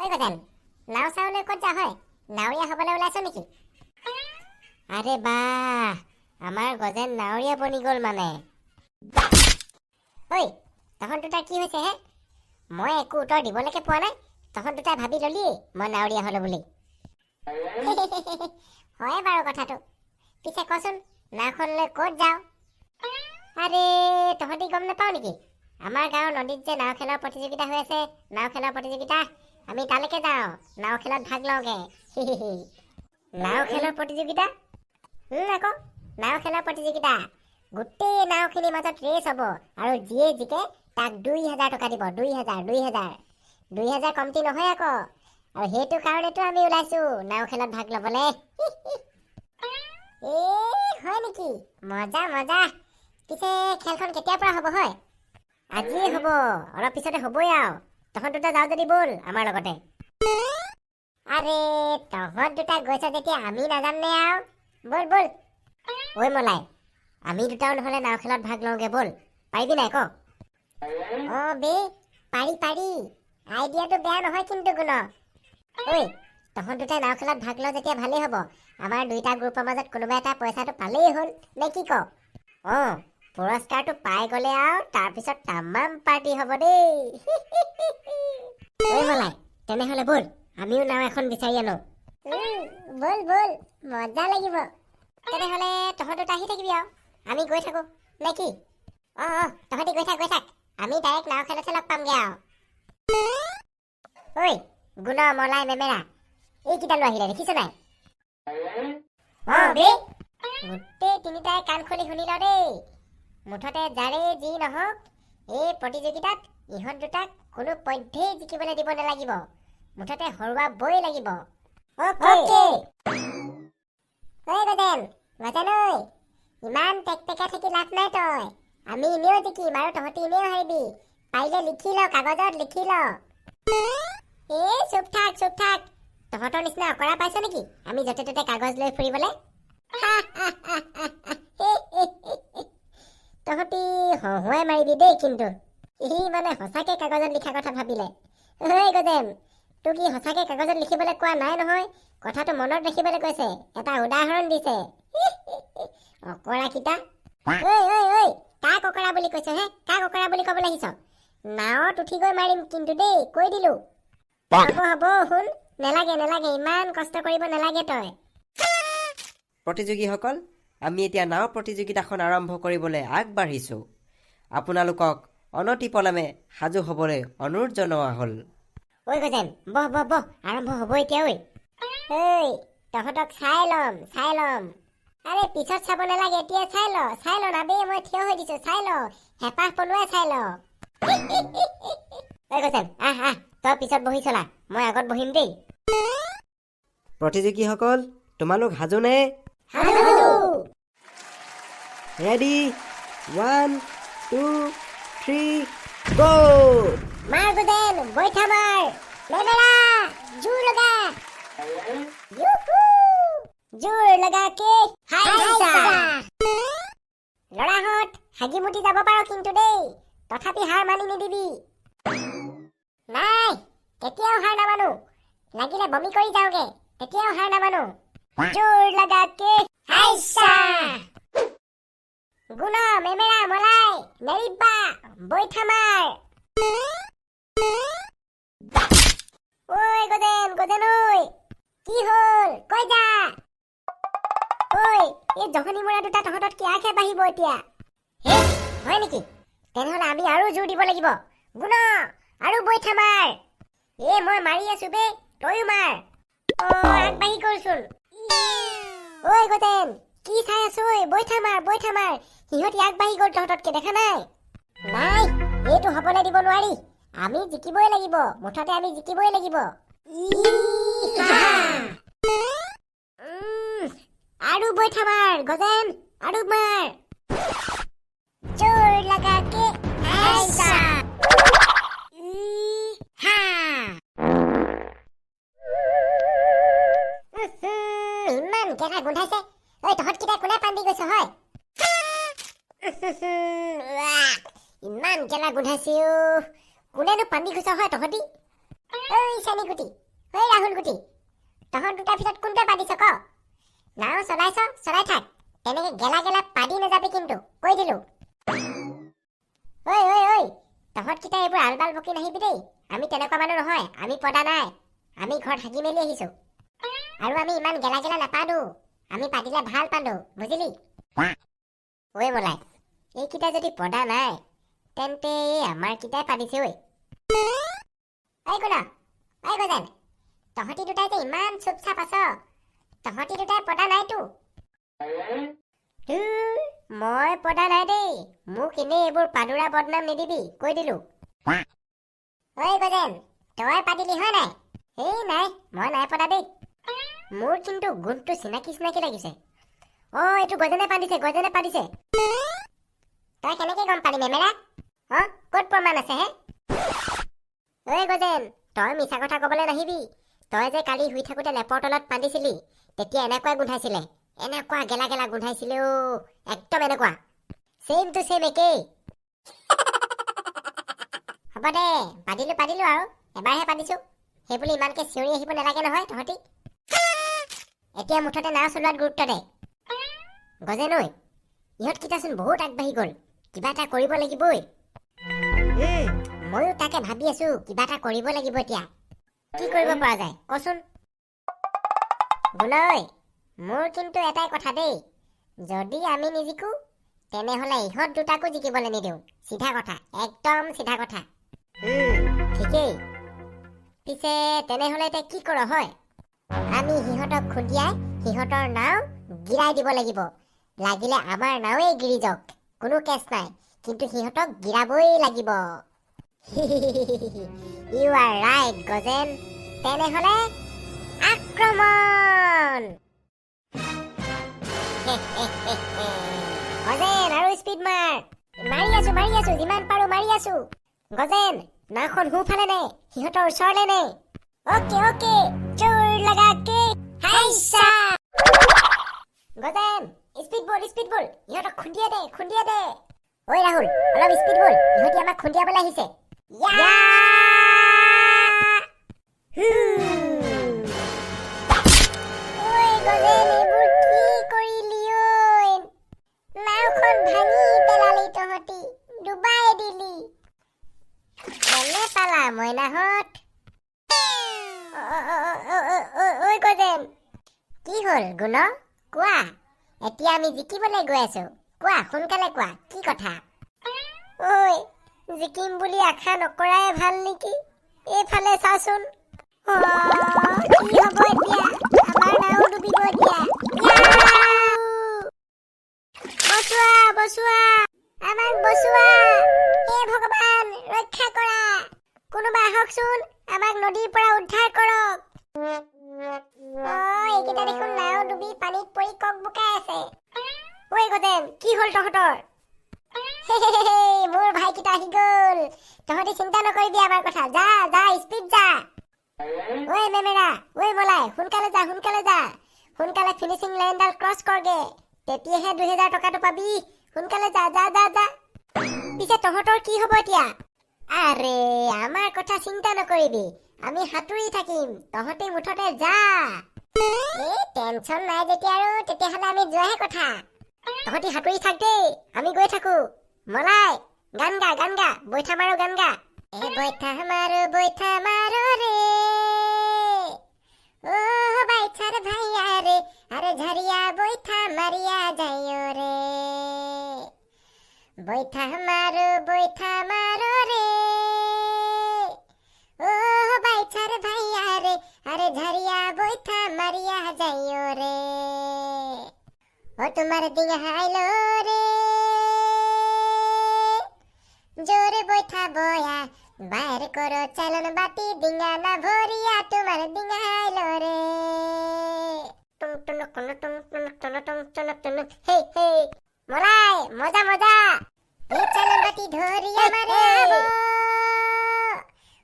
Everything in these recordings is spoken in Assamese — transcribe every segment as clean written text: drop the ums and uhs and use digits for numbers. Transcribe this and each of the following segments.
ঐ গজেন, নাও চাওলৈ ক'ত যা হয়? নাৱৰীয়া হ'বলৈ ওলাইছ নেকি? আৰে বাহ, আমাৰ গজেন নাৱৰীয়া বনি গ'ল মানে। ঐ, তহঁত দুটা কি হৈছে হে? মই একো উত্তৰ দিবলৈকে পোৱা নাই, তহঁত দুটাই ভাবি ল'লি মই নাৱৰীয়া হ'লো বুলি। হয় বাৰু কথাটো। পিছে কচোন, নাওখন লৈ ক'ত যাওঁ? আৰে, তহঁতি গম নাপাও নেকি? আমাৰ গাঁৱৰ নদীত যে নাও খেলৰ প্ৰতিযোগিতা হৈ আছে, নাও খেলৰ প্ৰতিযোগিতা। আমি তালৈকে যাওঁ, নাও খেলত ভাগ লওঁগে। নাও খেলৰ প্ৰতিযোগিতা? আকৌ নাও খেলৰ প্ৰতিযোগিতা। গোটেই নাওখিনিৰ মাজত ৰেচ হ'ব আৰু যিয়ে জিকে তাক 2000 টকা দিব। 2000, 2000, 2000 কমটি নহয় আকৌ। আৰু সেইটো কাৰণেতো আমি ওলাইছো নাও খেলত ভাগ ল'বলৈ। এ হয় নেকি? মজা মজা। পিছে খেলখন কেতিয়াৰ পৰা হ'ব হয়? আজিয়ে হ'ব, অলপ পিছতে হ'বই আৰু। তহঁত দুটা যাওঁ যদি ব'ল আমাৰ লগতে। আৰে, তহঁত দুটা গৈছ যেতিয়া আমি নাযাম নে আৰু? ব'ল ব'ল। ঐ মলাই, আমি দুটাও নহ'লে নাও খেলত ভাগ লওঁগে ব'ল। পাৰিবি নাই ক? অ বে, পাৰি পাৰি। আইডিয়াটো বেয়া নহয় কিন্তু গুণ। ঐ, তহঁত দুটাই নাও খেলত ভাগ লওঁ যেতিয়া ভালেই হ'ব। আমাৰ দুইটা গ্ৰুপৰ মাজত কোনোবা এটা পইচাটো পালেই হ'ল নে কি ক? অ, পুৰস্কাৰটো পাই গ'লে আৰু তাৰপিছত তামাম পাৰ্টি হ'ব দেই। ঐ মলাই, তেনেহ'লে ব'ল, আমিও নাও এখন বিচাৰি আনো। ব'ল ব'ল, মজা লাগিব। তেনেহ'লে তহঁত দুটা আহি থাকিবি আৰু আমি গৈ থাকো নে কি? অ, তহঁতি গৈ থাক, গৈ থাক। আমি ডাইৰেক্ট নাও খেলতহে লগ পামগে আৰু। ঐ গুণ, মলাই, মেমেৰা, এইকেইটালো আহিলে দেখিছ নাই? অ বে, গোটেই তিনিটাই কাণ খুলি শুনি ল দেই। মুঠতে যাৰেই যি নহওক, এই প্ৰতিযোগিতাত ইহঁত দুটাক কোনো পধ্যেই জিকিবলৈ দিব নালাগিব। মুঠতে হৰুৱাবই লাগিব। অ'কে। ঐ গজেন, গজেন ঐ, ইমান টেকটেকাই থাকি লাভ নাই তই। আমি এনেও জিকিম আৰু তহঁতি এনেও হাৰিবি। পাৰিলে লিখি ল, কাগজত লিখি ল। এ চুপ থাক, চুপ থাক। তহঁতৰ নিচিনা অকৰা পাইছ নেকি আমি য'তে ত'তে কাগজ লৈ ফুৰিবলে? তহঁতি হহুৱাই মাৰিবি দেই কিন্তু। সি মানে সঁচাকে কাগজত লিখা কথা ভাবিলে। ঐ গজেন, তোক ই সঁচাকে কাগজত লিখিবলৈ কোৱা নাই নহয়, কথাটো মনত ৰাখিবলৈ কৈছে, এটা উদাহৰণ দিছে। অকৰাকেইটা। ঐ ঐ ঐ, কাক অকৰা বুলি কৈছ হে? কাক অকৰা বুলি ক'বলৈ আহিছ? নাৱত উঠি গৈ মাৰিম কিন্তু দেই, কৈ দিলো। হ'ব হ'ব, শুন, নেলাগে নেলাগে, ইমান কষ্ট কৰিব নালাগে তই। প্ৰতিযোগীসকল, আমি এতিয়া নাও প্ৰতিযোগিতাখন আৰম্ভ কৰিবলৈ আগবাঢ়িছোঁ। আপোনালোকক অনতিপলমে সাজু হ'বলৈ অনুৰোধ জনোৱা হ'ল। ঐ গজেন, বহ বহ বহ, আৰম্ভ হ'ব এতিয়া। ঐ ঐ, তহঁতক চাই ল'ম, চাই ল'ম। আৰে, পিছত চাব নালাগে, এতিয়া চাই ল, চাই ল না বে। মই থিয় হৈ দিছো, চাই ল, হেঁপাহ পলুৱাই চাই ল। ঐ গজেন, আহ আহ, তই পিছত বহি চলা, মই আগত বহিম দেই। প্ৰতিযোগীসকল, তোমালোক সাজুনে? সাজু। Ready, one, two, three, go! মাৰ গজেন, বৈঠা মাৰ। মেমেৰা, জোৰ লগা। ইউহু! জোৰ লগা কে হাইছা। ল'ৰাহঁত, হাগি মুতি যাব পাৰ কিন্তু দেই, তথাপি হাৰ মানি নিদিবি। নাই, কেতিয়াও হাৰ নামানো। লাগিলে বমি কৰি যাওঁগে, তেতিয়াও হাৰ নামানো। জোৰ লগা কে হাইছা। গুণ, মেমেৰা, মলাই, নেৰিবা, বৈঠা মাৰ। ঐ গজেন, গজেন ঐ, কি হ'ল? কৈ যা। ঐ, এই জহনী মৰা দুটা তহঁতত কিয়াকহে বাঢ়িব এতিয়া? হে, হয় নেকি? তেনেহ'লে আমি আৰু জোৰ দিব লাগিব। গুণ, আৰু বৈঠা মাৰ। এ মই মাৰি আছো বে, তয়ো মাৰ। অ, আগবাঢ়ি গ'লচোন। ঐ গজেন, কি চাই আছ? ঐ, বৈঠা মাৰ, বৈঠা মাৰ। সিহঁতি আগবাঢ়ি গ'ল তহঁততকে, দেখা নাই? নাই, এইটো হ'বলৈ দিব নোৱাৰি। আমি জিকিবই লাগিব, মুঠতে আমি জিকিবই লাগিব। ইহা! আৰু বৈঠা মাৰ গজেন, আৰু মাৰ। জোৰ লগা কে হাইছা। ইহা! ইমান গেলা গোন্ধাইছে। ঐ, তহঁতকেইটা কোনে পাণ দি গৈছ হয়? উৱাহ, ইমান গেলা গোন্ধাইছে অ'। কোনেনো পাণ দি গৈছ হয় তহঁতি? ঐ চেনিগুটি, ঐ ৰাহুল গুটি, তহঁত দুটাৰ ভিতৰত কোনটোৱে পাতিছ ক? নাও চলাইছ, চলাই থাক। তেনেকে গেলা গেলা পাদি নাযাবি কিন্তু, কৈ দিলো। ঐ ঐ ঐ, তহঁতকেইটা এইবোৰ আলবাল বকি নাহিবি দেই। আমি তেনেকুৱা মানুহ নহয়। আমি পদা নাই, আমি ঘৰত হাগি মেলি আহিছো। আৰু আমি ইমান গেলা গেলা নাপাদো। আমি পাতিলে ভাল পালো, বুজিলি? ঐ মলাই, এইকেইটা যদি পদা নাই, তেন্তে এই আমাৰ কেইটাই পাতিছে। ঐ ঐ গুণ, ঐ গজেন, তহঁতি দুটাই যে ইমান চুপচাপ আছ, তহঁতি দুটাই পদা নাইতো? ধুই, মই পদা নাই দেই। মোক এনেই এইবোৰ পাদুৰা বদনাম নিদিবি, কৈ দিলো। ঐ গজেন, তই পাতিলি হয় নাই? এই নাই, মই নাই পতা দেই। মোৰ কিন্তু গোন্ধটো চিনাকি চিনাকি লাগিছে। অ, এইটো গজেনে পাতিছে, গজেনে পাতিছে। তই কেনেকে গম পালি মেমেৰা? অ, ক'ত প্ৰমাণ আছে হে? ঐ গজেন, তই মিছা কথা ক'বলৈ নাহিবি। তই যে কালি শুই থাকোঁতে লেপৰ তলত পাতিছিলি, তেতিয়া এনেকুৱাই গোন্ধাইছিলে, এনেকুৱা গেলা গেলা গোন্ধাইছিলে। অ, একদম এনেকুৱা ছেইম টু ছেইম একেই। হ'ব দে, পাতিলো পাতিলো আৰু এবাৰহে পাতিছো, সেইবুলি ইমানকে চিঞৰি আহিব নালাগে নহয় তহঁতি। এতিয়া মুঠতে নাও চলোৱাত গুৰুত্ব দে। গজেন ঐ, ইহঁতকেইটাচোন বহুত আগবাঢ়ি গ'ল, কিবা এটা কৰিব লাগিবই। ময়ো তাকে ভাবি আছো, কিবা এটা কৰিব লাগিব। এতিয়া কি কৰিব পৰা যায় কচোন গুণ। ঐ, মোৰ কিন্তু এটাই কথা দেই, যদি আমি নিজিকো, তেনেহ'লে ইহঁত দুটাকো জিকিবলৈ নিদিওঁ। চিধা কথা, একদম চিধা কথা। ঠিকেই। পিছে তেনেহ'লে এতিয়া কি কৰ হয়? আমি সিহঁতক খুন্দিয়াই সিহঁতৰ নাও গিৰাই দিব লাগিব। লাগিলে আমাৰ নাৱেই গিৰি যাওক, কোনো কেছ নাই, কিন্তু সিহঁতক গিৰাবই লাগিব। You are right, Gajen. তেনেহ'লে আক্ৰমণ! গজেন, আৰু স্পীড মাৰ। মাৰি আছো, মাৰি আছো, যিমান পাৰো মাৰি আছো। গজেন, নাওখন সোঁফালে নে, সিহঁতৰ ওচৰলে নে। অ'কে অ'কে, জোৰ লগাকে হাইছা। গজেন, স্পীড বল, স্পীড বল, ইহঁতক খুন্দিয়াই দে, খুন্দিয়াই দে। ঐ ৰাহুল, অলপ স্পীড বল, ইহঁতি আমাক খুন্দিয়াবলৈ আহিছে। ইয়া! হু! ঐ গজেন, এইবোৰ কি কৰিলি ঐ? নাওখন ভাঙি পেলালি তহঁতি, ডুবাই দিলি। কেনে পালা মইনাহঁত? ঐ গজেন, কি হ'ল? গুণ, কোৱা। এতিয়া আমি জিকিবলৈ গৈ আছো, কোৱা, সোনকালে কোৱা, কি কথা? ঐ, জিকিম বুলি আশা নকৰাই ভাল নেকি? এইফালে চাচোন। অ, কি হ'ব এতিয়া? আমাৰ নাও ডুবিব এতিয়া। বচোৱা, বচোৱা, আমাক বচোৱা! হে ভগৱান, ৰক্ষা কৰা! কোনোবা আহকচোন, আমাক নদীৰ পৰা উদ্ধাৰ কৰক। অ, এইকেইটা দেখোন নাও ডুবি পানীত পৰি কক বুকাই আছে। ঐ গজেন, কি হ'ল তহঁতৰ? মোৰ ভাইকেইটা আহি গ'ল। তহঁতি চিন্তা নকৰিবি আমাৰ কথা। যা যা, স্পীড যা। ঐ মেমেৰা, ঐ মলাই, সোনকালে যা, সোনকালে যা, সোনকালে ফিনিচিং লাইনডাল ক্ৰছ কৰগে, তেতিয়াহে 2000 টকাটো পাবি। সোনকালে যা, যা যা যা। পিছে তহঁতৰ কি হ'ব এতিয়া? আৰে, আমাৰ কথা চিন্তা নকৰিবি, আমি সাঁতুৰি থাকিম, তহঁতি মুঠতে যা। এই টেনচন নাই যেতিয়া আৰু তেতিয়াহ'লে আমি যোৱাহে কথা। তহঁতি সাঁতুৰি থাক দেই, আমি গৈ থাকো। মলাই, গান গা, গান গা, বৈঠা মাৰো গান গা। এ বৈঠা মাৰো, বৈঠা মাৰো ৰে, ও বাইছাৰ ভাইয়া ৰে, আৰে ঝাৰিয়া বৈঠা মাৰিয়া যাইও ৰে। বৈঠা মাৰো, বৈঠা মাৰো ৰে, ও বাইছাৰ ভাইয়া ৰে, আৰে ঝাৰিয়া বৈঠা মাৰিয়া যাইও ৰে। ও তোমার দিঙা আইলো রে, জোরে বৈঠা বয়া বাইর করো চালন বাতি, ডিঙা না ভরিয়া তোমার ডিঙা আইলো রে। টুং টুন টুন টুং টুন টুন টুং টুন টুন, হে হে। মলাই, মজা মজা। এ চালন বাতি ধরিয়া মারে আবো,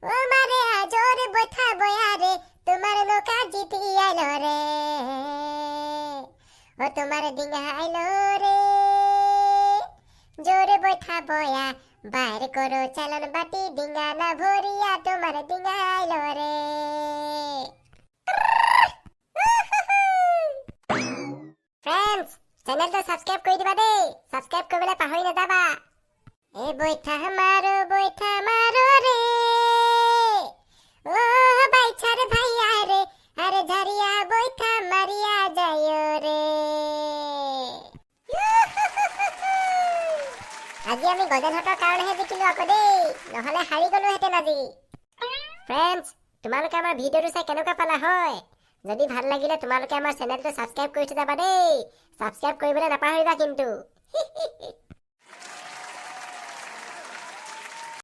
ও মারে জোরে বৈঠা বয়া রে, তোমার নৌকা জিতি আইলো রে। ও তোমার ডিঙা আইলো রে, জোরে বৈঠা বয়া বাইর করো চালন বাটি, ডিঙা না ভরিয়া তোমার ডিঙাইল রে। ফ্ৰেণ্ডছ, চেনেলটো ছাবস্ক্ৰাইব কৰি দিবা দেই। ছাবস্ক্ৰাইব কৰিবলৈ পাহৰি নাযাবা। এই বৈঠা মাৰো, বৈঠা মাৰো ৰে, ও বাইছাৰ ভাইয়া ৰে, আৰে ঝাৰিয়া বৈঠা মাৰিয়া যায় ৰে। আজি আমি গজেনহঁতৰ কাৰণেহে জিকিলো আকৌ দেই, নহ'লে হাৰি গ'লোহেঁতেন আজি। ফ্ৰেণ্ডছ, তোমালোকে আমাৰ ভিডিঅ'টো চাই কেনেকুৱা পালা হয়? যদি ভাল লাগিলে তোমালোকে আমাৰ চেনেলটো ছাবস্ক্ৰাইব কৰি থৈ যাবা দেই। ছাবস্ক্ৰাইব কৰিবলৈ নাপাহৰিবা কিন্তু।